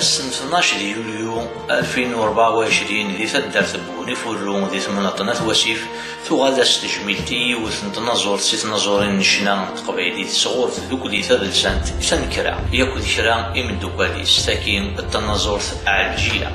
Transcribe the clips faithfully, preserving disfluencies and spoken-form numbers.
Ass n tnac di yulyu alfin u rebɛa u ɛecrin, di taddart n Bguni Furru, di temnaḍt n At Wasif, tuɣal-as tejmilt i yiwet n tnaẓurt si tnaẓurin n ccna n teqbaylit sɣur tdukli tadelsant Tanekkra, yakk d kra imeddukal-is, tagi d tnaẓurt Ɛelǧiya.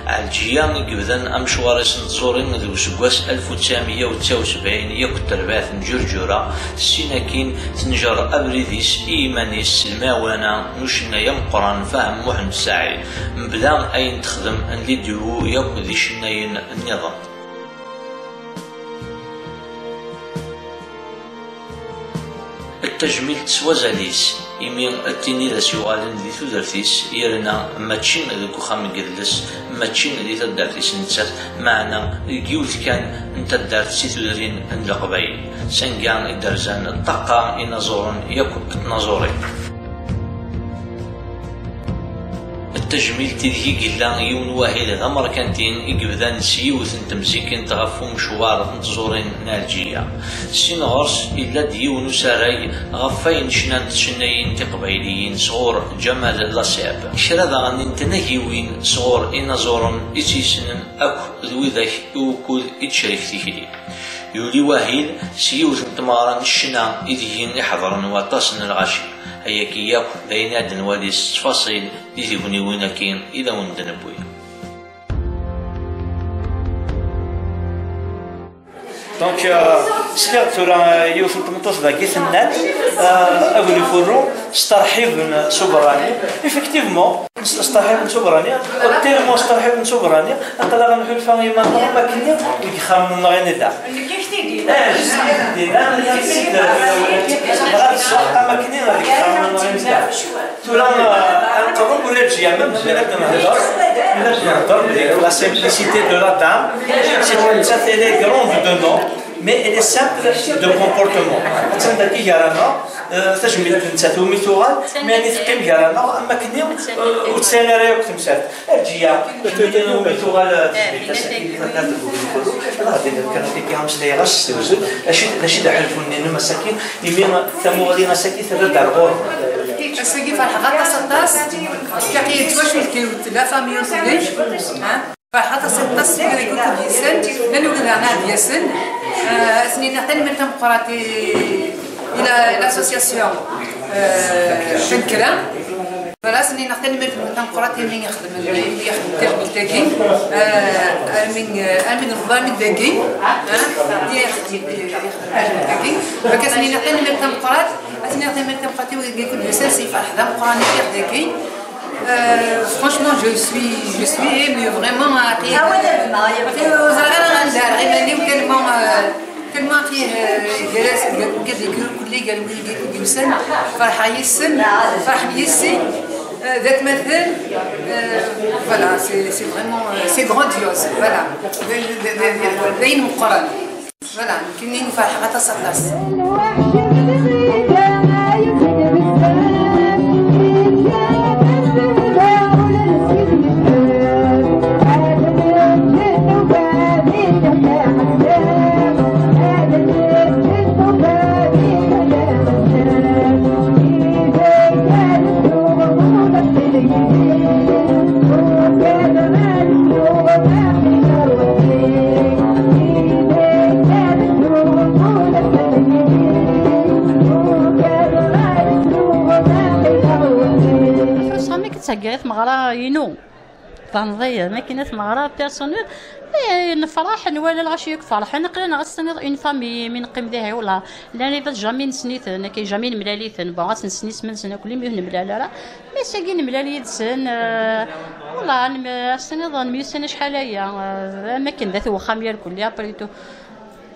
Ɛelǧiya i yebdan amecwar-is n tẓuri deg useggas alef u tesɛemya u tlatin u sebɛin, yakk d terbaɛt n Ǧurǧura, tessin akkin tenjer abrid-is i yiman-is s lemɛiwana n ucennay ameqqran Fahem Muḥend Saɛid, mebla ayen texdem n lidiwu yakk d icennayen nniḍen. Tajmilt s wazal-is, imi d tin i d as-yuɣalen di tudert-is, yerna mačči deg uxxam n yidles, mačči di taddart-is nettat, meɛna deg yiwet kan n taddart si tudrin n Leqbayel, sanga i d-rzan ṭṭaqa inaẓuren yakk d tnaẓurin. Tajmilt ideg i yella yiwen wahil d amerkanti i yebdan s yiwet n temzikent ɣef umecwar n tẓurin n Ɛelǧiya. Sin ɣer-s, yella-d yiwen usarag ɣef wayen cnant tcennayin tiqbayliyin sɣur Ǧamal Laṣiɛb. Kra daɣen n tnagiwin sɣur inaẓuren i tt-yessnen akk d widak i wukud i tecrek tikli. Yuli wahil s yiwet n tmeɣra n ccna ideg i ḥeḍren waṭas n lɣaci. Ayagi yakk d ayen i ad nwali s ttfaṣil di tegniwin-agi i d awen-d-newwi. Donc, euh, sliɣ tura, euh, yiwet n tmeṭṭut dagi tenna-d, euh, Agni Furru, steṛḥiben s uberrani. Effectivement, s-, steṛḥiben s uberrani, u tellement steṛḥiben s uberrani, aql-aɣ nḥulfa i iman-nneɣ am akken deg yixxamen-nneɣ i nella. Eh, d tin i d-yenna, dɣa tsuɣ am akken deg yixxamen-nneɣ i nella. Tura, euh, ad nqerreb ula d Jiyama, mi la d-nehder, mi la d-nehder, la simplicité de la dame, c'est une, ça, elle est grande de nom, mais elle est simple de comportement. Attan dagi gar-aneɣ, euh, tajmilt nettat umi tuɣal, mi ani teqqim gar-aneɣ, am akken, euh, ur tesɛi ara yakk temsalt. Ɛelǧiya, umi tuɣal, euh, tajmilt ass-agi di taddart n Bguni Furru, ad ɣ-d-tiniḍ kan akka ameslay ɣas s tewzel, acu, d acu i d aḥulfu-nni-inem ass-agi, imi tamuɣli ass-agi terra-d ar ɣur-m? Ass-agi ferḥeɣ aṭas, aṭas. Tefka-yi-d twacult-iw, tella famille aussi. Ferḥeɣ aṭas, aṭas, deg ukkud-nsen, llan wid daɣen ad d-yasen. Euh, ad sen-iniɣ tanemmirt tameqqrant i, i la, l'association, euh, Tanekkra. Voilà, ad sen-iniɣ tanemmirt tameqqrant imi i xedmen, imi i xedmen tajmilt-agi. Euh, armi, euh, armi d-newweḍ armi d dagi. Hein? I, i, i, i xedmen tajmilt-agi. Donc, ad sen-iniɣ tanemmirt tameqqrant. Ad s-iniɣ tanemmirt tameqqrant i wid i ken-d-yusan, si ferḥ d ameqqran i dagi. Euh, franchement, je suis, je suis émue, vraiment, aql-i, aql-i ur ẓriɣ ara anda rɣiɣ iman-iw, tellement, euh, tellement aql-i, euh, gar-as, gar, gar, gar, kulli gar wid i ken-d-yusan, ferḥeɣ yis-sen, ferḥen yis-i, euh, d atmaten, euh, voilà, c'est, c'est vraiment, euh, c'est grandiose, voilà. D, d, d, d, d ayen meqqren. Voilà, nekkini nferḥ aṭas, aṭas. Ḥusseɣ mi k-ttheggiɣ i tmeɣra-inu, tbanḍ-iyi am akken i tmeɣra personnel, eh, nefreḥ, nwala lɣaci akk ferḥen, aql-aneɣ ad s-tiniḍ une famille, mi neqqim dihi, wala, llan ibat jamais nessen-iten, akka jamais nemlal-iten, bon, ad s-nessen isem-nsen akk, imi ur nemlal ara, mais sagi nemlal yid-sen, eh, wala, nem-, ad s-tiniḍ nemyussan acḥal aya, eh, am akken d at wexxam irkelli, après tout.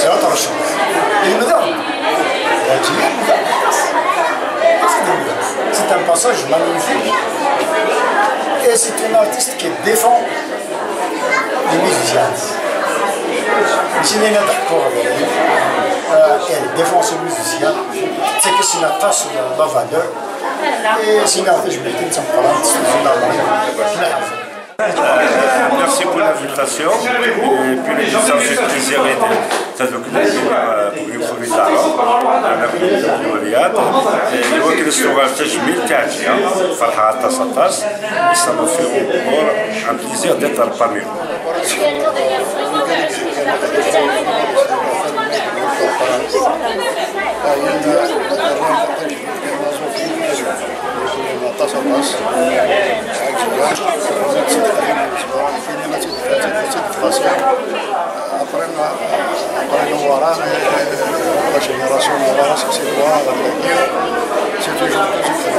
C'est autre chose. Il me donne. C'est un passage magnifique. Et c'est un artiste qui défend les musiciens. Mais c'est une autre, euh, elle défend ses musiciens. C'est que c'est la tasse de la valeur. Et c'est une artiste, je me dis, ça me prend un petit peu. Euh, merci pour l'invitation. Et puis, les gens, c'est plaisir. Ça, donc, pour une fois, ça, on a pris le temps. Et donc, le soir, c'est mille quatre, hein. Farhat Tasatas. Et ça m'a fait encore un plaisir d'être parmi vous. Aṭas, aṭas. Après, après, Newwara, la génération Newwara, c'est quoi, c'est toujours positif.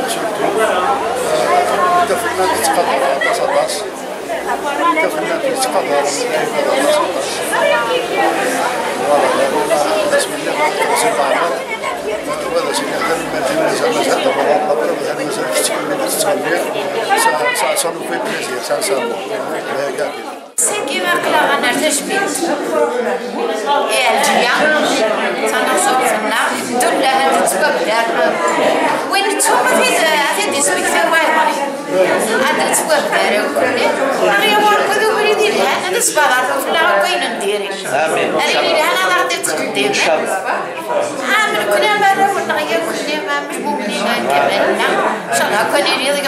Surtout, euh, تفهمنا تتقدر، aṭas، aṭas. تفهمنا تتقدر. Voilà, بسم الله، c'est pas mal. Voilà, c'est bien. Mezal, mezal, mezal, mezal, mezal, ça, ça, ça nous fait plaisir, sincèrement. Sagi aql-aɣ ad nerr tajmilt i Ɛelǧiya, taneɣzurt-nneɣ, ddullah ad tettwabder. Win nettu ad t-id-, ad t-id-ismekti wayeḍ. Ad nettwabder akk-nni. Ad yawi akked ubrid yelhan, ad isbaḍer fell-aɣ akk ayen n diri. Amin. Ad yili yelhan, ad aɣ-d-ittqeddim. Am nekkni am arraw-nneɣ yakk-nni, am lmumnin, am kamal-nneɣ. Incallah akk ad nili deg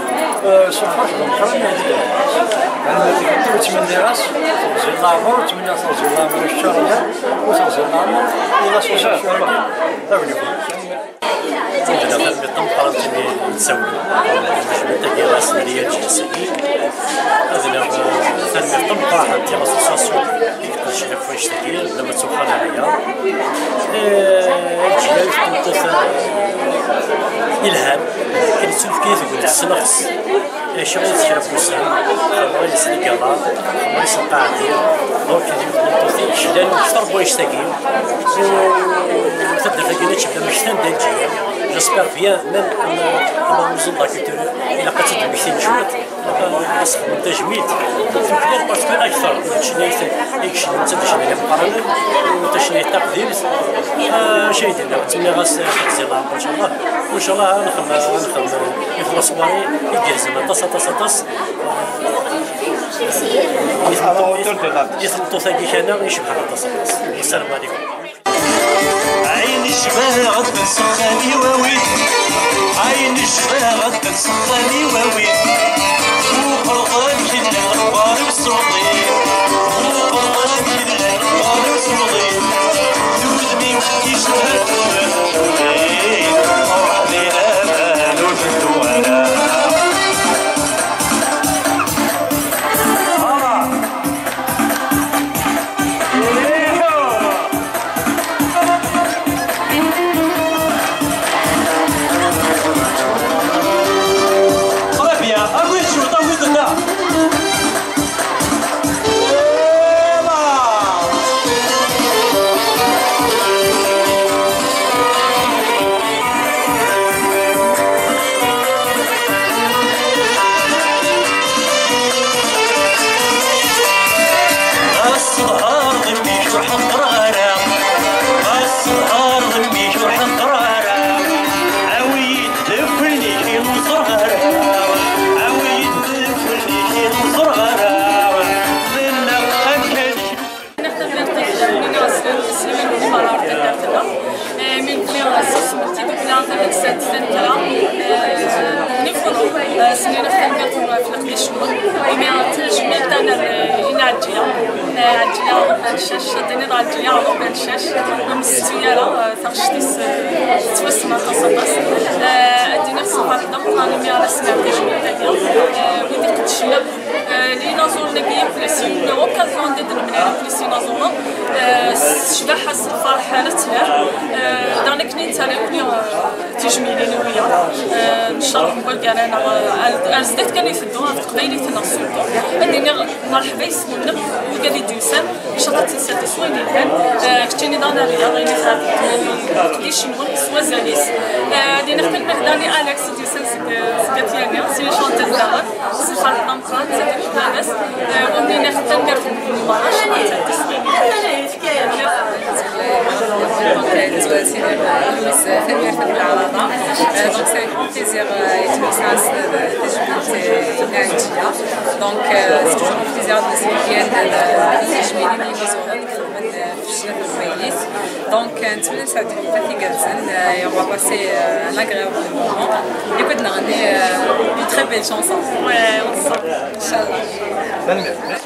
Suffeɣ d umeqqran i d-yeḍran. Ur ttmenniɣ-as teɣzi n leɛmer, ur ttmenniɣ teɣzi n leɛmer i kečč a Ṛebbi, u teɣzi n leɛmer i l'association-agi Avenue. Ad d-naf tameṭṭut tameqqrant imi i d-tsawlem, lejnat-agi ɣas n Riyal Ǧilas-agi. Ad d-naf tameṭṭut tameqqrant i l'association i yeqdec ɣef wannect-agi, lama d tuxxal ɛliya. Eh, lǧiran n tmeṭṭut, eh, yelhan, akken tettunefk i tegnit s nnefs. Acu i d kra n wussan, xedmeɣ yis-s deg aḍar, xedmeɣ yis-s lqaɛdi, donc d yiwet n tmeṭṭut i yeclan kter n wannect-agi. U taddart-agi mačči bla ma ktan-d lǧiran. J'espère bien, même am, am amzun d la culture, ilaq ad tt-id-mmektin cwiṭ, ilaq ad as-xedmen tajmilt, tuklal parce que akteṛ n tcenayt i yecnan netta d ccna imeqqranen, u tacnayt taqdimt, ah, acu ay d-nniɣ, ttmenniɣ-as, ah, ad tt-iẓẓi leɛmer, incallah, u incallah ad nexdem, ad nexdem, ah, ixelleṣ wari igerrzen aṭas, aṭas, aṭas. I tmeṭṭut-agi kan icebḥen aṭas, aṭas. Assalam ɛlikum. Ɛin jbaɣ-d s uxxam i wawit. Ɛin jbaɣ-d s uxxam i wawit. Uqerḍan kidlan ɣer usuḍi. Uqerḍan kidlan ɣer usuḍi. Tudmi icbaɣ-d s uxxam i wawit. Ruḥ di laman ur teddu ara. Très bien, à vous de jouer, à vous de là. Aṣṣeḍar d mmi-k ur ḥeqqreɣ ara. Aṣṣeḍar d mmi-k ur ḥeqqreɣ ara. Awi-yi-d d kulli-k ur ẓerreɣ ara. Awi-yi-d d kulli-k ur ẓerreɣ ara. Mennaɣ amkan-ik. Nexdem ɣer taggara-nni, nniɣ-as Sliman Mumar ɣer taddart-nneɣ. Eh, mi nebni, eh, s usmel tidukla tamettant taneggra, eh, n ifurru, eh, s-nniɣ tanemmirt n, ɣef leqdic-nwen, imi tejmilt-a n, eh, i Ɛelǧiya, eh, Ɛelǧiya Ɛerub Ɛelcac, ad d-tiniḍ Ɛelǧiya Ɛerub Ɛelcac, ur nessettu ara, eh, taɣect-is, eh, tettwassen aṭas, aṭas. Eh, ad d-iniɣ s lferḥ d ameqqran imi ara sɛiɣ tajmilt-agi, eh, wid iqeddcen akk. Eh, les Inaẓuren-agi, plus yiwen n occasion anda d-nemlal, plus Inaẓuren. Eh, s ccbaḥa, s lferḥ ara tt-nerr. Eh, daɣen akken i nettali akk, eh, tijmilin i wiyaḍ. Eh, ncalleh deg waggara-nneɣ, eh, ar, ar zdat kan iteddu, ɣef teqbaylit-nneɣ surtout. Ad d-iniɣ merḥba yes-wen akk, wigad i d-yusan, ncalleh ad tt-nserti s wayen yelhan. Eh, keččini daɣen a Riyad, ini-t ɣef leqdic-nwen, s wazal-is. Eh, ad d-iniɣ tanemmirt daɣen i Alex, Seg, seg At Yanni, si chanteuse daɣen, s lferḥ d ameqqran, d tameqqrant, eh, ur d-nniɣ tanemmirt n lmeṛac, d tanemmirt. Donc, euh, donc, c'est un grand plaisir, euh, et tout ça, c'est, euh, tajmilt, euh, i Ɛelǧiya. Donc, euh, c'est toujours un plaisir de se retrouver, euh, tajmilt, euh, Donc, euh, نتمنى نساعدوا في الوقت يجازن. Euh, et on va passer, euh, un agréable moment. Écoute, on a, euh, une très belle chanson. Ouais, on sent. Inch'Allah.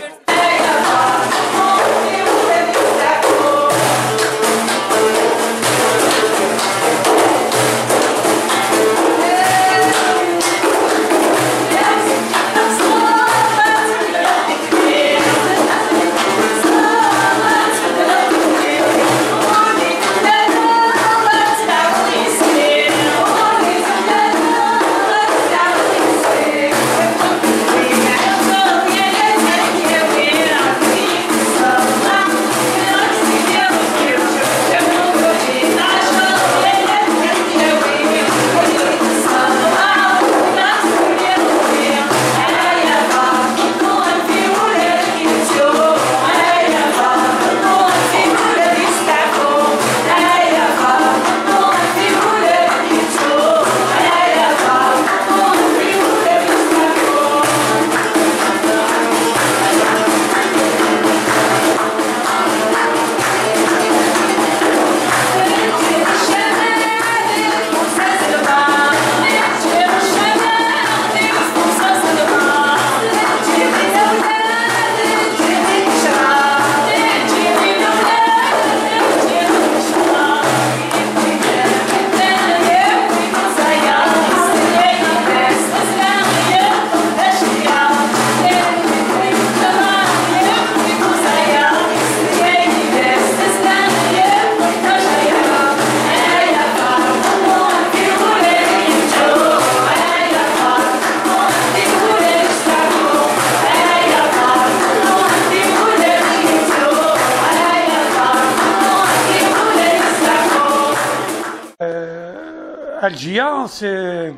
Ɛelǧiya, c'est,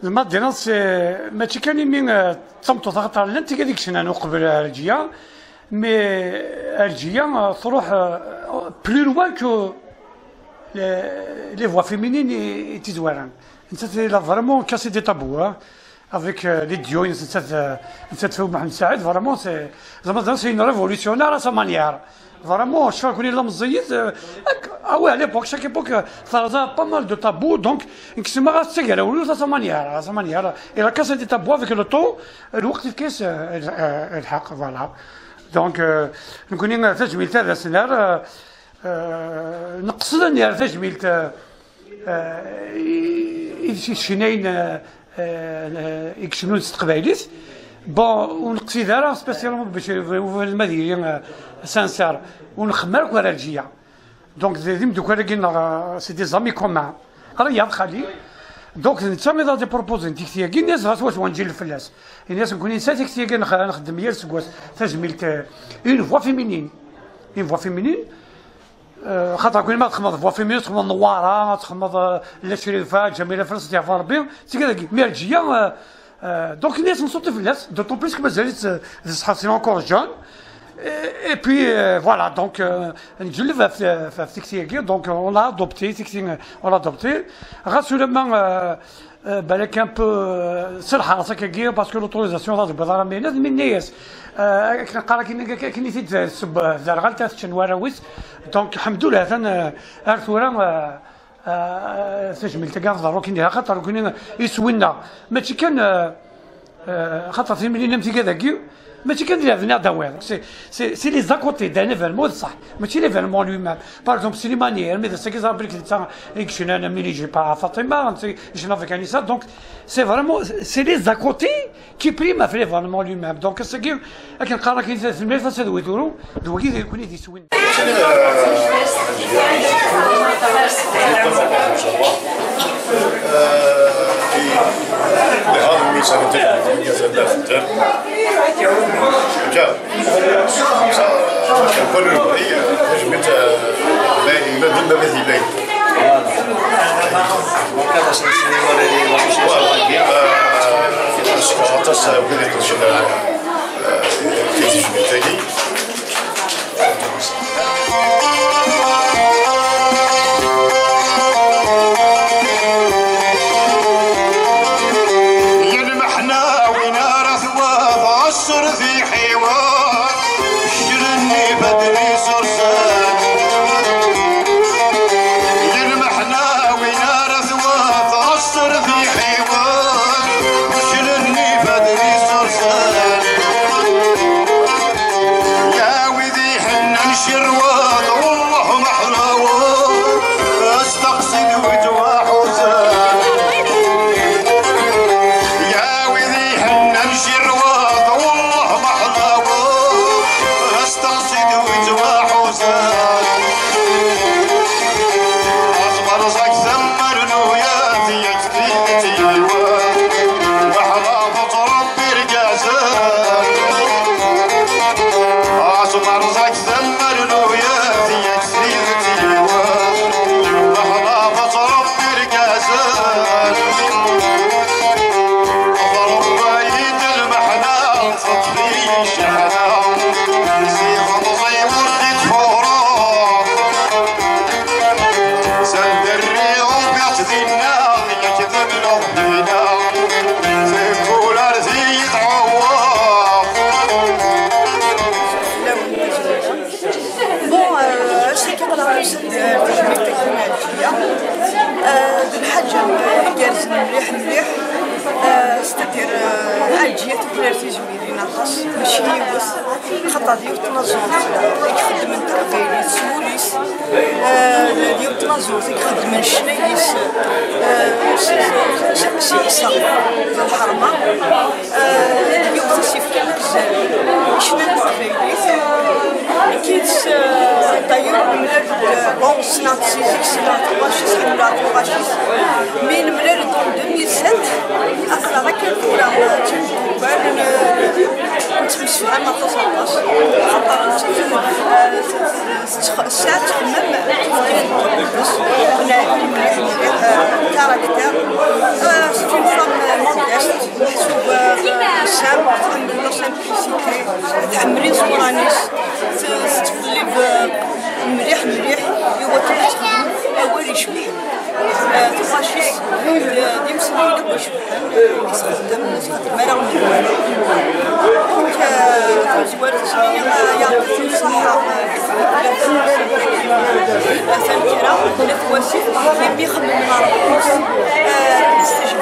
ma d-tiniḍ, c'est, mačči kan imi, euh, d tameṭṭut, axaṭer llant tigad i yecnan uqbel Ɛelǧiya, mais Ɛelǧiya, euh, truḥ, euh, plus loin que les, les voix féminines i, i tt-izwaren. Nettat, elle a vraiment cassé des tabous, hein, avec, euh, les duos, nettat, euh, nettat Faoud Mohamed Saïd, vraiment, c'est, c'est une révolutionnaire à sa manière. Vraiment, je crois qu'on est là, euh, ah ouais, à l'époque, chaque époque, euh, ça a pas mal de tabous, donc, c'est à sa manière, à sa manière. Elle a cassé des tabous avec le temps, الوقت كيس، آه، آه، الحق، voilà. Donc, euh, نكون تجميل تاع السنة، آه، آه، نقصد أن تجميل، آه، آه، يشينين، آه، آه، يكشنون تقبايليت. Bon, ونقصد أنا spécialement باش المديرين، آه، سانسار، ونخمر كورالجية. Donc, d imeddukal-agi-nneɣ, c'est des amis communs. Riyad Xali. Donc, d netta i d-aɣ-d-ipropozen tikti-agi, nniɣ-as ɣas wacu ad nǧelleb fell-as. Ini-as nekkni nesɛa tikti-agi nx-, nxeddem yal aseggas tajmilt, euh, une voix féminine. Une voix féminine. Euh, xaṭer nekkni ma txedmeḍ voix féminine, txedmeḍ Newwara, txedmeḍ, euh, Lacerifa, Ǧamila, fell-as ad yeɛfu Rebbi, tigad-agi. Mi Ɛelǧiya, euh, Euh, donc, nniɣ-as nṣuṭi fell-as, d'autant plus que mazal-itt, euh, d ṣṣeḥ, c'est encore jeune. Et, et puis, euh, voilà, donc, euh, nǧelleb ɣef, ɣef, ɣef tikti-agi, donc, on l'a adopté, tikti, on l'a adopté. Ɣas ulamma, euh, euh, balak un peu, euh, s lḥerṣ akkagi, parce que l'autorisation, ça, c'est pas la meilleure, mais nniɣ-as, euh, akken qqar akken, akken i t-id-tesseww, d arɣal ta teččen warraw-is. Donc, ḥemdullah, atan, euh, ar tura, euh, Ah, tajmilt-agi ad tḍerru kan diha, xaṭer nekkni iswi-nneɣ mačči kan, ah, ah, xaṭer timlilin am tigad-agi, mačči kan d lɛebd-nneɣ d awal. C'est, c'est, c'est les à côté d'un événement, d ṣṣeḥ. Mačči l'événement lui-même. Par exemple, Slimani, armi d ass-agi ẓer belk d netta i yecnan, am nini, j'ai pas Fatima, netta i yecnan avec Anissa. Donc, c'est vraiment, c'est les à côté qui prime ɣef l'événement lui-même. Donc, ass-agi, akken qqaren akken, tanemmirt-as ad wituru, d wagi d nekkni d iswi-nneɣ. Lmeḥna win ara twaf ɣas tertiḥ i wa, kečč-nni badri sursan. Lmeḥna win ara twaf ɣas tertiḥ i wa, kečč-nni badri sursan. Ya wid iḥennan cirwaḍ, wellah ma ḥlawaḍ, asteqsi-d wi ttwaḥuzan. Ya wid iḥennan cirwaḍ, wellah ma ḥlawaḍ, asteqsi-d wi ttwaḥuzan. Aẓbar ẓag tammernuya, tidet yiwa, weḥla tettṛebbi irgazen. Aẓbar ẓag tammernuya, tidet yiwa, weḥla tettṛebbi irgazen. Tṛebba-yi-d lmeḥna, teṭṭef-iyi cceḥna, si temẓi ur d-ittfuṛu. Sanda rriɣ ufiɣ-tt dinna, yak temleɣ dinna, teggul ar tiyi tɛewweq. Bon, euh, ass-agi aql-aɣ nusa-d, euh, tajmilt-agi n Ɛelǧiya. Euh, d lḥaǧa, euh, igerrzen mliḥ, mliḥ. Euh, c'est-à-dire, euh, Ɛelǧiya tuklal tizmilin aṭas, mačči yiwet, xaṭer d yiwet n tnaẓurt i ixeddmen taqbaylit s wul-is. Euh, d yiwet n tnaẓurt i ixeddmen ccna-is, euh, s, s, s, s iḥeṣṣa d lḥerma. Euh, d yiwet i s-yefkan azal i ccna n teqbaylit. Kids, euh, d'ailleurs, nemlal-d, euh, bon, ssneɣ-tt si zik, ssneɣ tuɣac-is, ḥemmleɣ tuɣac-is. Mi nemlal-d en deux mille sept, aql-aɣ akka tura, euh, d timeddukal, n-, nettemsefham aṭas, aṭas. Xaṭer nettat, euh, t-, t-, tesɛa ttxemmam kif kif n tmeṭṭut-is. Neɛni mliḥ, mliḥ, euh, Tḥemmel la simplicité, tḥemmel iẓuran-is, tettqellib mliḥ mliḥ i wakken ad texdem awal icebḥen. Tuɣac-is d imesliyen akk icebḥen, i txeddem, ur txeddem ara mliḥ. Donc, tazwart, yeɛṭi-tt ṣṣeḥḥa. Atan kra, tella twasif, imi xemmemen ɣer Ṛebbi-s, eh, yestajib.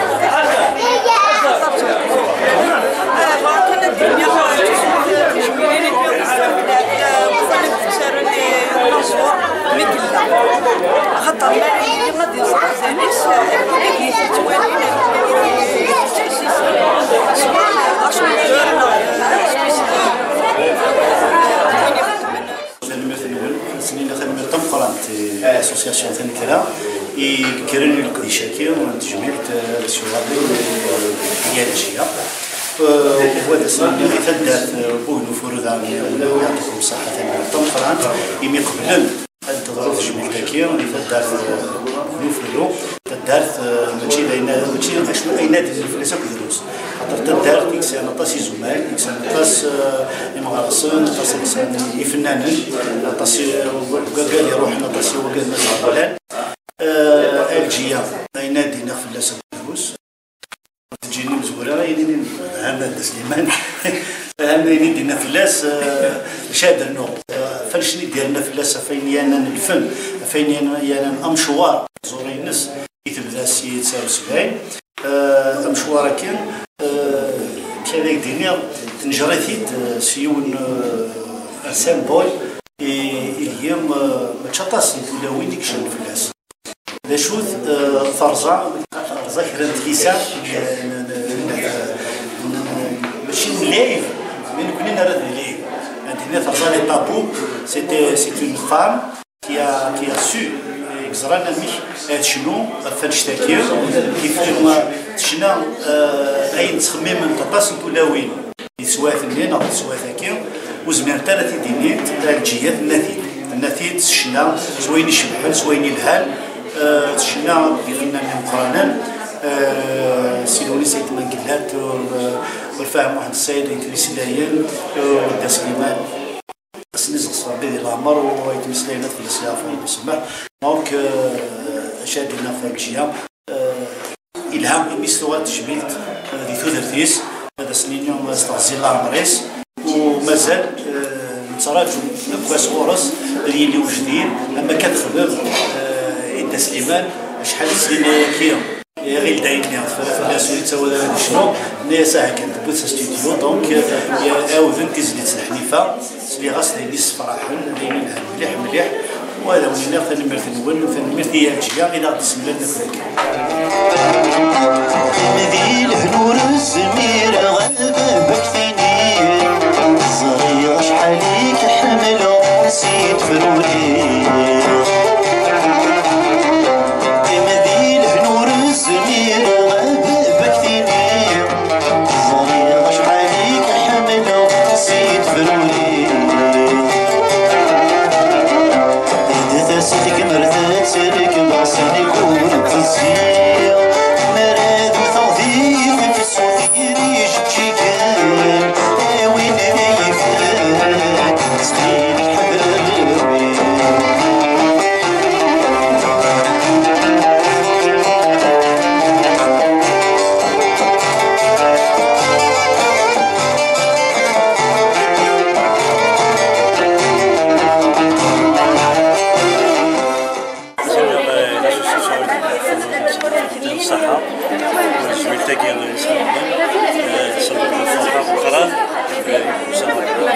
Axaṭer, eh, bɣiɣ kan ad d-iniɣ, eh, tijmirin i d-yuɣ, eh, uxxam n tmsara n unaẓur, mi yella. Axaṭer, ma yella ad iẓer azal-is, eh, ad yettwali, eh, s wa, eh, acu n ddeur, neɣ, eh, acu n, eh, win ixeddmen. Tanemmirt-nwen, ad s-nini tanemmirt tameqqrant i l'association Tanekra i yekkren i leqdic-agi n tejmilt, eh, s uɣaben, eh, i Ɛelǧiya. Eh, u ad s-nini i taddart, eh, Buhnufuru daɣen, eh, yeɛṭikum ṣṣeḥḥa, tanemmirt tameqqrant imi qeblen ad teḍru tejmilt-agi di taddart, eh, Buhnufuru. Taddart, eh, mačči d ayen, mačči d acu ayen ad d-nini fell-as akk drus. Xaṭer taddart i yesɛan aṭas izumal, i yesɛan aṭas, eh, imeɣersen, aṭas i yesɛan ifennanen, aṭas i wagad iruḥen, aṭas i wagad mazal qqlen. Eh, Ɛelǧiya, ayen ad d-iniɣ fell-as akk drus. Teǧǧini mezwura, ayen inin Hama d Sliman. Hama ayen i d-inna fell-as, eh, maca ad rnuɣ. Eh, ɣef wannect-nni i d-yerna fell-as, ɣef wayen yanan lfen, ɣef wayen yanan amecwar, ẓẓuri-ines, i tebda si tesɛa u sebɛin. Eh, amecwar-agi, eh, amek ad ak-d-iniɣ, tenjer-it-id, eh, s yiwen, eh, symbole i, i deg-i, eh, mačči aṭas n tulawin i yecnan fell-as. D acu-t, eh, terẓa, terẓa kra n tlisa, eh, n, n, n, n, mačči n live, mais nekkni nerra d live. Ad d-nini terẓa les tabous, c'était, c'est une femme qui a, qui a su, eh, yeẓran amek ad tecnu ɣef wannect-agi, kif tecna, eh, ayen ttxemmiment aṭas n tulawin. Di teswiɛt-nni neɣ di teswiɛt-agi, ur zmirent ara ad t-id-inint Ɛelǧiya, tenna-t-id. Tenna-t-id s ccna, s wayen icebḥen, s wayen ilhan, eh, s ccna deg yifennanen imeqqranen, eh, Sidi Lewnis Ayt Mengellat, eh, Lfahem Muḥend Saɛid, Ayt Imeslayen, eh, Dda Sliman. Ad sen-iẓẓeg Rebbi di leɛmer, u Ayt Imeslayen ad fell-as yeɛfu, Rebbi isemmeḥ. Donc, eh, acu ara d-iniɣ ɣef Ɛelǧiya? Eh, yelha imi s-tuɣal tejmilt, eh, di tudert-is, ad as-nini, eh, s teɣzi n leɛmer-is, u mazal, eh, nettraǧu akk sɣur-s ad yili ujdid, am akka texdem, eh, i Dda Sliman, acḥal n snin ayagi, iɣil d ayen-nni, tefra fell-as ur yettawad ara ad yecnu, tenna-yas: "Aha kan, tewwi-t s astudyu", donc, eh, ɛawden tizlit n Ḥnifa. Sliɣ-as d ayen yessefraḥen, d ayen yelhan mliḥ, mliḥ. U ad awen-iniɣ tanemmirt-nwen, tanemmirt i Ɛelǧiya i aɣ-d-isemlan akk. Di lehna ur zmireɣ ad bak-tini, ẓriɣ acḥal i k-ḥemmleɣ si tefruri. Di lehna ur zmireɣ ad bak-tini, ẓriɣ acḥal i k-ḥemmleɣ si tefruri. Ddut-as i tgemert ad terkeb, aṣanik ur tezzi. Mi ara d-wteɣ di tefsut gar ijeǧǧigen, a win ara yefren, ttxil-k ḥder. L'association Ṣaḥa, tezwit-agi yesxedmen, eh, ṣṣenduq n lferḥa meqqran, eh, Musa Ɣerban.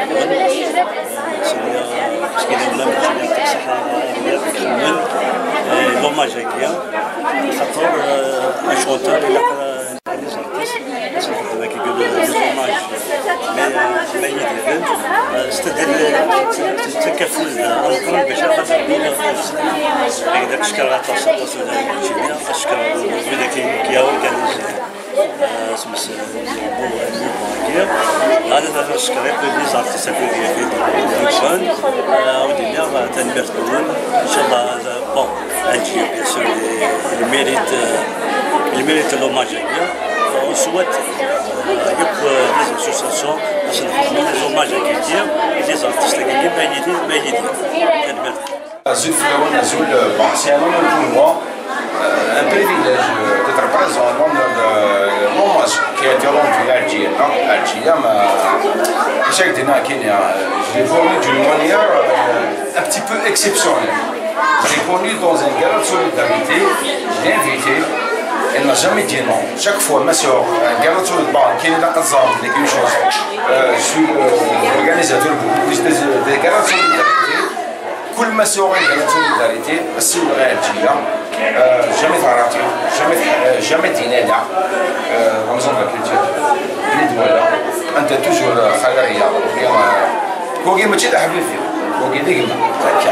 Sɛiɣ, eh, s kida wala mačči d ṣaḥa, eh, ikemmen, eh, l'hommage-agi, xaṭer, eh, un chanteur ilaq, eh, les artistes, ad nxeddem akka des, des hommages, mais, eh, ma yid-iden, eh, c'est-à-dire, eh, tettak afud ameqqran bac ad teddu, eh, ad teckeṛ aṭas, aṭas n Ɛelǧiya, ad teckeṛ wid akken i k-, i k-, i k-, i k-, Semmes Rebbi, Rebbi. Ɣadet ɣef usekriṭ, les artistes akk wid i d-yufan. Ad d-iniɣ tanemmirt-nwen. Inchallah, bon, Ɛelǧiya, bien sûr, il mérite, il mérite l'hommage-agi. On souhaite, euh, yakk, euh, les Association, parce que nous faisons des hommages à Kéké, et les artistes à Kéké, ben, il était, ben, il était. Azul fell-awen, azul, euh, bon, c'est un honneur pour moi, euh, un privilège, euh, d'être présent en l'honneur de l'hommage qui a été rendu à Algérie, non? À Algérie, mais, euh, chaque année, à Kenya, euh, je l'ai formé d'une manière, euh, un petit peu exceptionnelle. J'ai connu dans un gala de solidarité, je l'ai invité, elle n'a jamais dit non. Chaque fois, ma sœur, un gala de solidarité, bon, qui est dans quelque chose. Euh, je suis, euh, organisateur beaucoup plus des, des galas de solidarité. كل ما سوى قالت سوليداريتي، السي الغاية الجيدة، آه، جامي ثاراتي، جامي ث-، آه، جامي دينادا، آه، رمزان لا كولتور، بليد ولا، أنت توجور، آه، خالة رياض، كوكي ماشي تاع حبيبي، كوكي ديك ما،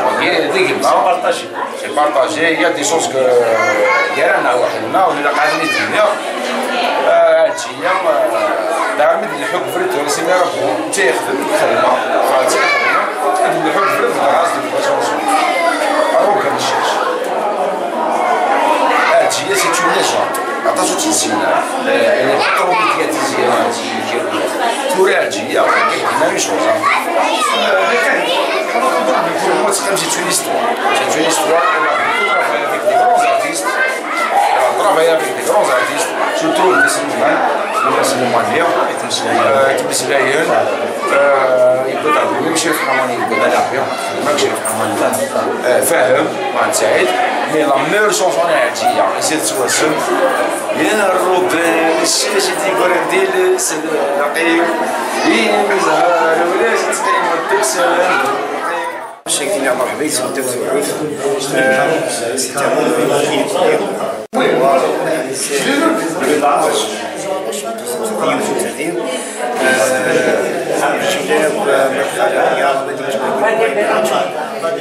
كوكي ديك ما. C'est partagé, il y a des choses que, آه، ديالنا وحدنا، ولا قاعدين يدينا، آه، هادشي. هي، آه، دار مدن الحب فريد ورسمي ربو، تيخدم الخدمة، فهمتي؟ مدن الحب فريد الراس ديال الباشا. أروك هاد الشيش. هادشي هي c'est une légende. عطاتو تنسينا. يعني، حتى هو كيعطي زيارة، هادشي كيعطي. توري هادشي هي، كيعطينا لي شوزة. Pour moi, c'est comme c'est une histoire. C'est une histoire, on a beaucoup travaillé avec des grands artistes. Alors, travailler avec des grands artistes, surtout des Slimane, les Slimane, euh, Ibn Selayen, euh, يقدر يمشي في حماني، يقدر يلعب، يمشي في حماني. آه، فاهم، وعند سعيد. Mais la meilleure chanson à Algérie, c'est Souassem. يا الربان، الشاشة دي قرن ديل سلاقي. يا زهر، ولا تسقيم الدكسان. شكرا، مرحبا، يسلمك الدكتور عوف. آه، سي تامر. آه، الحمد لله، آه، مرحبا، يا رب.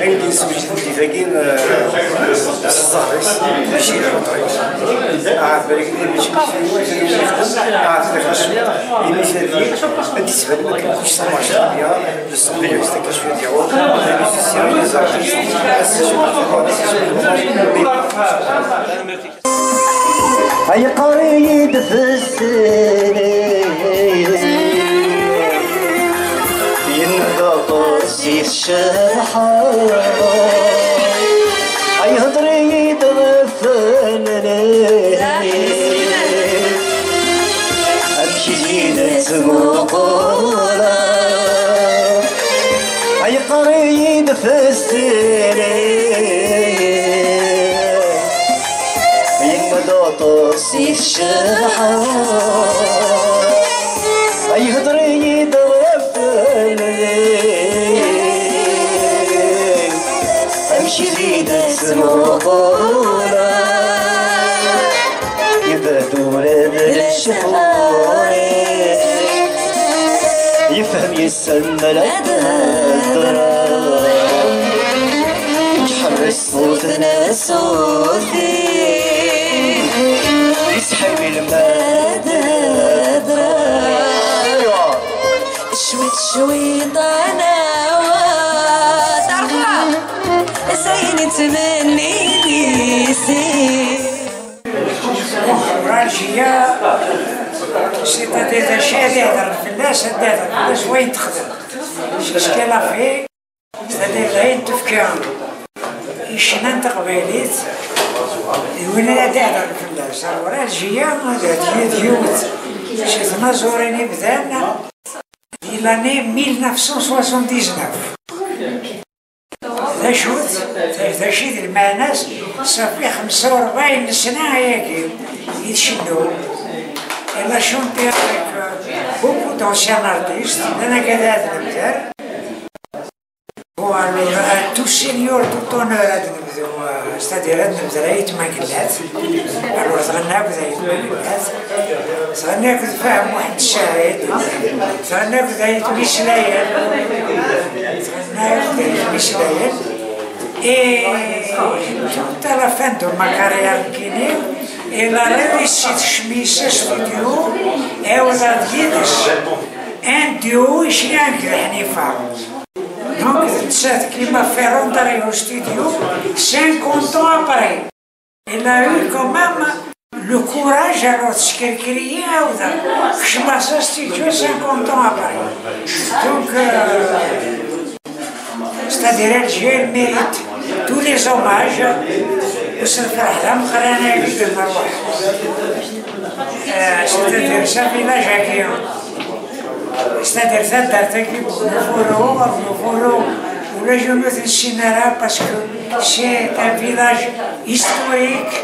عندي سوجي ديفاكين، آه، الزهريس، ماشي الحطريس. آه، بالك اللي ماشي ماشي، آه، في الخشم. اللي مثالي، بالنسبة لي ما كنتش سامع شوية، بصح بيان، ستا كي شوية ديال، les artistes، بس شوية. Ay qrib fessene, yenna-d aṭas i tecceḥ. Ay hḍer-iyi-d ɣef nnel, amek i d-ttmuquleɣ. Ay qrib fessene, yenna-d aṭas i tecceḥ. Ay hḍer-iyi-d ɣef nnel, amek i d-ttmuquleɣ. Yebded ula d lecḥur-is, yefhem yes-sen mi ara d-hedreɣ. Iḥres ṣṣut n ṣṣut-is, yesḥirmil mi ara d-hedreɣ. Cwiṭ cwiṭ anawa tarfa, s ayen yettmenni di sin. Ur ṛjiya, c'est-à-dire d acu ad ihder fell-as, ad ihder fell-as wayen texdem. C'est ce qu'elle a fait, c'est-à-dire d ayen tefka i ccna n teqbaylit, d win ara d-iheddren fell-as. Alors, Ɛelǧiya d, d, d yiwet si tnaẓurin ibdan di l'année mille neuf cent soixante-dix-neuf. D acu-t? D acu i d lmeɛna-s? Safi xemsa u rebɛin n ssna ayagi i tcennu. Elle a chanté avec, euh, beaucoup d'anciens artistes, llan akka d Ɛed Lemder. Bon, alors, euh, tout senior, tout honneur, Ɛed Lemder, euh, c'est-à-dire Ɛed Lemder, Ayt Mangellat. Alors, tɣenna akked Ayt Mangellat. Tɣenna akked Fahem Muḥend Ccahid. Tɣenna akked Ayt Mislayen. Tɣenna akked Ayt Mislayen. Et tout à la fin de ma carrière, nekkini, elle a réussi tekcem-iyi s studio, et elle a d yid-s un duo i cniɣ akked Ḥnifa. Donc, d nettat qui m'a fait rentrer au studio cinquante ans après. Elle a eu quand même Le courage, alors, de se créer, kecmeɣ s studio cinquante ans après. Donc, euh, c'est-à-dire, Alger mérite tous les hommages. U s lferḥ d ameqqran ay d-nruḥ. Euh, c'est-à-dire, s village-agi, c'est-à-dire, taddart-agi, Nufuro, Nufuro, ula yiwen ur t-nessin ara, parce que c'est un village historique.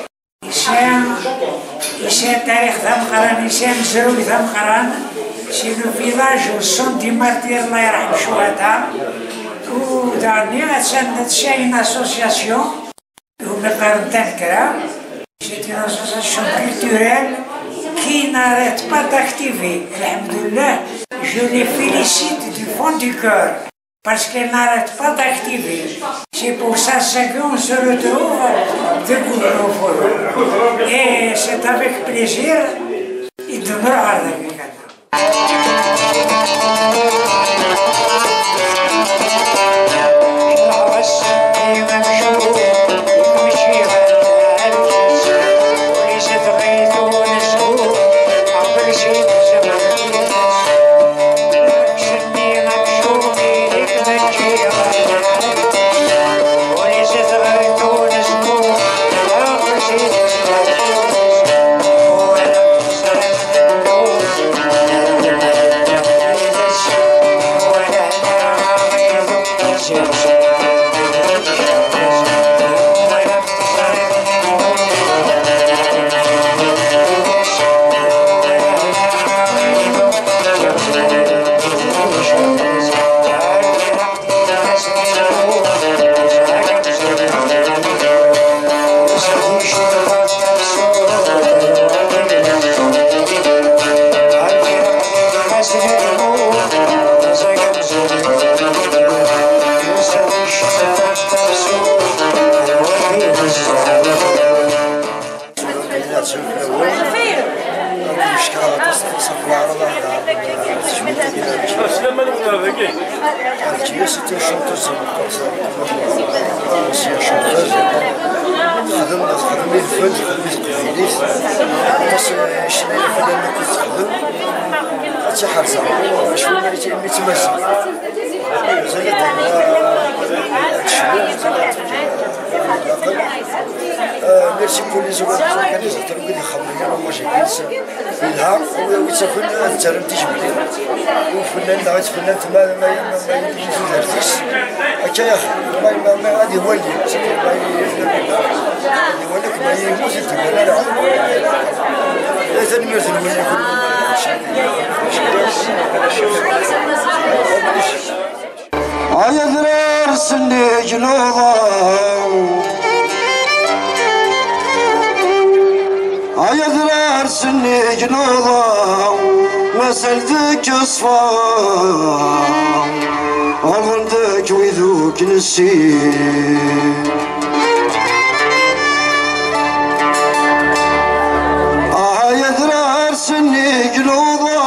Yesɛa, yesɛa tarix d ameqqran, yesɛa amezruy d ameqqran. C'est le village où sont des martyrs, Allah yerḥem ccuhada. U daɣen, attan tesɛa une association, umi qqaren Tanekra. C'est une association culturelle qui n'arrête pas d'activer. Alhamdulillah, je les félicite du fond du cœur. Parce qu'elle n'arrête pas d'activer. C'est pour ça que on se retrouve de Gouvernement. Et c'est avec plaisir, il demeure avec Tura d-nniɣ-d s waflawen, ad d-neckeṛ aṭas, aṭas ɣef waɛraḍ-a, tejmilt-nni. Ɛelǧiya, c'est une chanteuse, c'est une chanteuse. Texdem, texdem i lfen, texdem i teqbaylit. Aṭas n ccna i fell-am i texdem. Ad tt-ḥerzeɣ. Acku ma, mi tt-mazal. Mazal ad tecnu, mazal ad tefk, euh, leɛqel. Euh, merci pour les organisateurs, wid ixedmen l'hommage-agi-ines. Yelha, wi, wi tt-afen ad ttarran tijemlin. Ufennan neɣ tfennant ma, ma, ma, ma yelli tudert-is. Akka yaxi, ma, ma, ma ad iwali, ma ad iwali, ma yemmut, ur d-iban ara. Eh, tanemmirt-nwen yakk. Ay adrar sennig nuḍa, ay adrar sennig nuḍa, mazal deg ṣṣfa, ɣelḍen deg wid ur k-nessin. Ay adrar sennig nuḍa,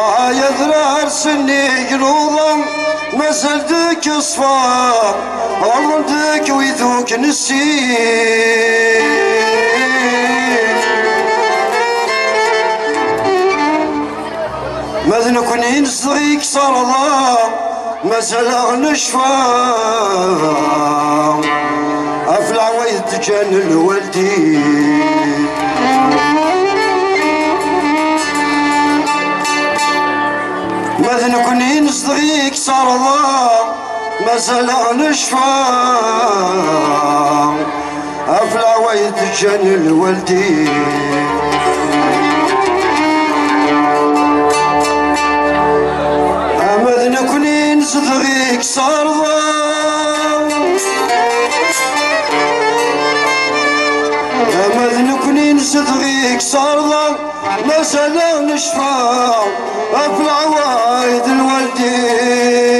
ay adrar sennig nuḍa, mazal deg ṣṣfa, ɣelḍen deg wid ur k-nessin. Ma d nekkni nezdeɣ i Iksarḍa, mazal-aɣ necfa ɣef leɛwayed ǧǧan lwaldin. Ma d nekkni nezdeɣ i Iksarḍa, mazal-aɣ necfa ɣef leɛwayed ǧǧan lwaldin. Ama d nekkni nezdeɣ i Iksarḍa, ama d nekkni nezdeɣ i Iksarḍa, mazal necfa ɣef leɛwayed lwaldin.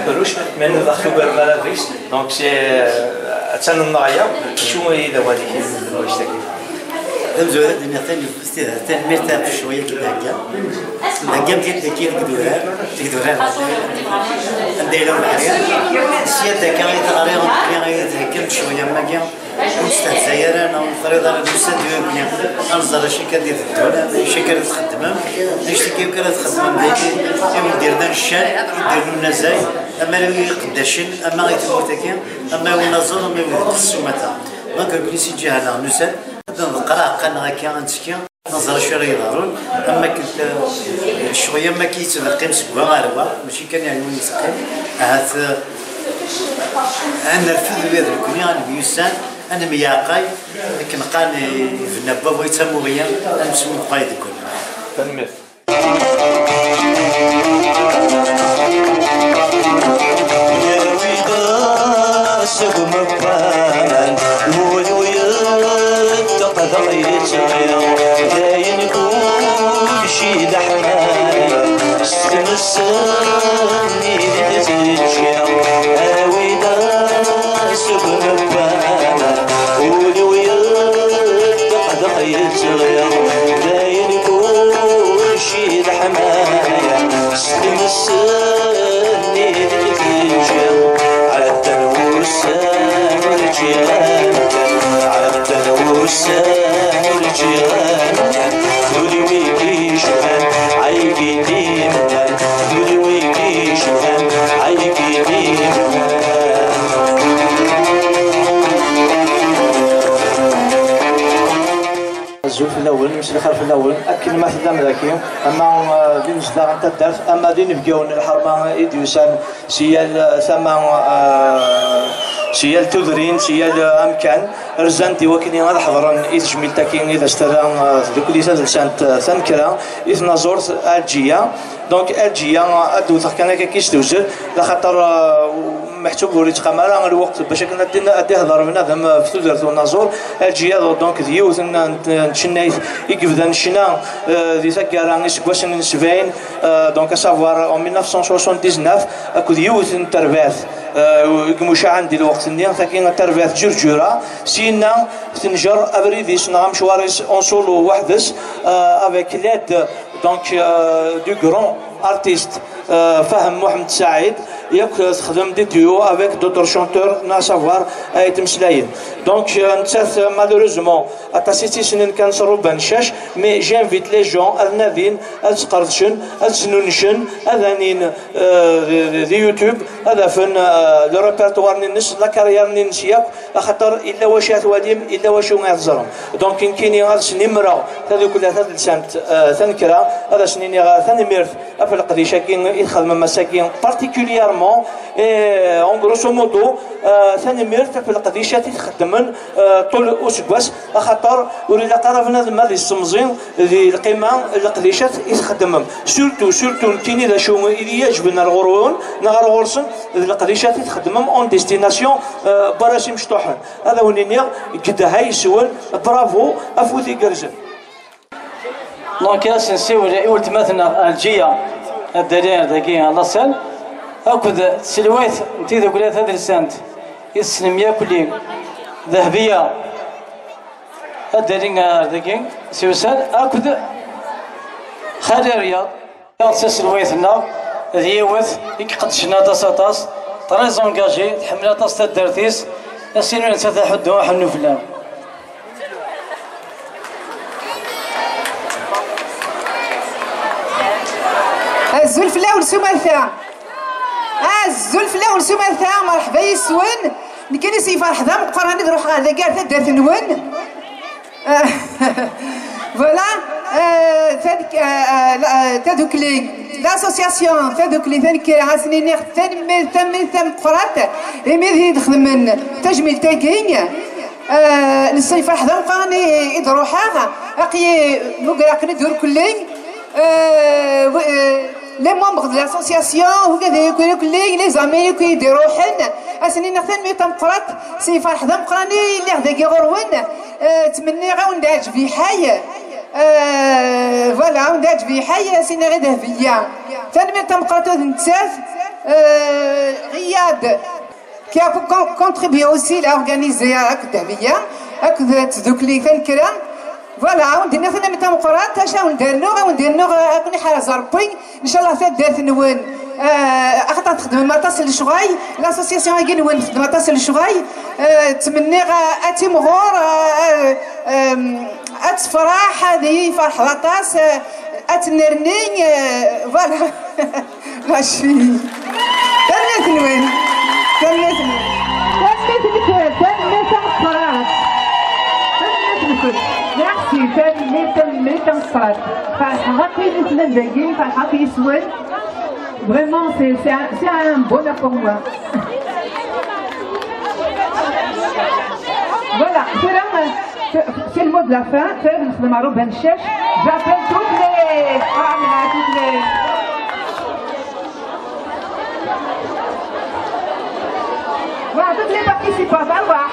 Kullec, mais neɣ tugar mara deg-s, donc c'est, euh, attan nneɣya, acu i d awal-ik i tmedwajt-agi? Amezwaru ad d-iniɣ tanemmirt, tanemmirt ɣef ccɣel-agi i d-thegga. Theggamt-id dagi deg idurar, deg idurar anda yella ubeḥri. Sya d akka i teɣri, i d-theggam ccɣel am wagi. Ur nestehzay ara, neɣ ur nefriḍ ara, nusa-d i wagni. Ad nẓer acu akka d-iteddun, acu akka ara txeddmem, acu akka ara txeddmem dagi, i wen-d-irnan ccan, i d-irnan azal, ama i iqeddacen, ama i tmurt-agi, ama i unaẓur, ama i wid n tessumata. Donc, nekkni si ǧiha-nneɣ nusa-d, ad nḍeqqer aɛeqqa-nneɣ akka, ad nettekki. Neẓra acu ara yeḍrun, am wakken, eh, ccɣel am wakken yettleqqim seg wa ɣer wa, mačči kan yeɛni ur yettleqqim, ahat, eh, ad nerfed ula d nekkni, ad nemyussan, ad nemyeɛqay, akken qqaren ibenna n baba yettamuɣi, ad neswemqay deg-wen. Tanemmirt. Seg umekkaman, wul-iw yeṭṭeq dɣa yettɣiḍ, dayen kulci d aḥmaya, s tmes-nni i d-teǧǧiḍ, awi-d seg umekkaman, wul-iw yeṭṭeq dɣa yettɣiḍ, dayen kulci d aḥmaya, s tmes-nni i d-teǧǧiḍ. Ɛeddan wussan ur ǧǧiɣ amkan, ɛeddan wussan ur ǧǧiɣ amkan, d ul-iw i yecban, ay i d-imennan, d ul-iw i yecban, ay i d-imennan. Azul fell-awen, mselxir fell-awen, akken ma tellam daki, ama, eh, d imezdaɣ n taddart, ama d inebgawen n lḥerma i d-yusan si yal, eh, tama, eh, si yal tudrin, si yal, eh, amkan, rzan-d i wakken ad ḥeḍren i tejmilt-agi i d as-terra, eh, tdukli tadelsant, eh, Tanekra i tnaẓurt Ɛelǧiya. Donc, Ɛelǧiya, ad d-wteɣ kan akka s tewzel, laxaṭer, eh, meḥsub ur yettqam ara lweqt bac akken ad d-, ad d-ihḍer bnadem ɣef tudert n unaẓur. Ɛelǧiya, donc, d yiwet n, n, n tcennayt i yebdan ccna, eh, di taggara iseggasen n sebɛin, eh, donc, à savoir en mille neuf cent soixante-dix-neuf, akked yiwet n terbaɛt, eh, i imucaɛen di lweqt-nni, tagi d terbaɛt Ǧurǧura, syenna tenjer abrid-is neɣ amecwar-is en solo weḥd-s, eh, avec l'aide, donc, euh, du grand artiste, euh, Fahem Mohamed Saïd, yakk texdem des duos avec d'autres chanteurs, à savoir Ayt Meslayen. Donc, euh, nettat, malheureusement, aṭas i tt-yessnen kan s Ṛebba n ccac, mais j'invite les gens ad nadin, ad sqerdcen, ad snunecen, ad anin, euh, di, di, di YouTube, ad afen, euh, le répertoire-nni-ines, la carrière-nni-ines yakk, axaṭer illa wacu i twalim, illa wacu i teẓrem. Donc, nekkini ad snimreɣ tadukla tadelsant, euh, Tanekra, ad as-niniɣ, euh, tanemmirt ɣef leqdic-agi i txedmem ass-agi, particulièrement, et, euh, en grosso modo, euh, tanemmirt ɣef leqdicat i txeddmem, euh, ṭul useggas, axaṭer ur ilaq ara bnadem ad issemẓi di lqima n leqdicat i txeddmem. Surtout, surtout, nekkini d acu i yi-iɛeǧben ar ɣur-wen neɣ ar ɣur-sen, d leqdicat i txeddmem en destination, euh, n warrac imecṭuḥen. Ad awen-iniɣ, gedha yes-wen, bravo, afud igerrzen. Donc, ad as-nsiwel i weltma-tneɣ Ɛelǧiya, ad d-tali ar dagi ɣer la salle, akked tselwayt n tidukla tadelsant i tessnem yakk-lli, Dehbiya, ad d-tali ar dagi s iwsan, akked Xali Ryaḍ. Taselwayt-nneɣ d yiwet i iqeddcen aṭas, aṭas, très engagée, tḥemmel aṭas taddart-is, ass-inu nettat aḥuddu aḥunnu fell-am. Azul fell-awen s umata. Azul fell-awen s umata, merḥba yes-wen. Nekkini s yiferḥ d ameqqran i d-ruḥeɣ ar dagi ar taddart-nwen. Voilà, euh, taduk-, euh, euh, la, euh, tadukli, l'association tadukli Tanekra, ad sen-iniɣ tanemmirt, tanemmirt tameqqrant, imi d iyi-d-xedmen tajmilt-agi. Euh, nessenfeḥ d ameqqran i, i d-ruḥeɣ, aql-i mugreɣ-ken-id urkelli. Euh, w-, euh, les membres de l'association, ugad-, les amis i d-iruḥen, ad sen-iniɣ tanemmirt tameqqrant, senfeṛḥeɣ d ameqqran i lliɣ dagi ɣur-wen. Euh, ttmenniɣ ad wen-d-iɛǧeb lḥal. Euh, voilà, ad wen-d-iɛǧeb lḥal, ad s-iniɣ i Dehbiya. Tanemmirt tameqqrant ula d nettat. Euh, qui a con- contribué aussi à organiser, akked Dahbiya, akked tdukli Tanekra. Voilà, ad wen-d-iniɣ tanemmirt tameqqrant, acu ad wen-d-rnuɣ, ad wen-d-rnuɣ, eh, ad ken-iḥrez Rebbi, ncallah taddart-nwen, eh, axaṭer txedmem aṭas n lecɣal, l'association-agi-nwen txeddem aṭas n lecɣal, eh, ttmenniɣ, eh, ad timɣur, eh, eh, em, ad tefreḥ, ad iyi-ferḥeḍ aṭas, eh, ad tennerni, eh, voilà. Merci. Tanemmirt-nwen. Tanemmirt-nwen. Tanemmirt-nwen. Tanemmirt-nwen. Tanemmirt-nwen. Merci. Tanemmirt, tanemmirt tameqqrant. Ferḥeɣ akk imi tellam dagi, ferḥeɣ akk yes-wen. Vraiment, c'est, c'est un, c'est un bonheur pour moi. Voilà, c'est là, c'est, c'est le mot de la fin, c'est le mot de la fin. J'appelle toutes les femmes, là, toutes les, voilà, toutes les participantes. Au revoir.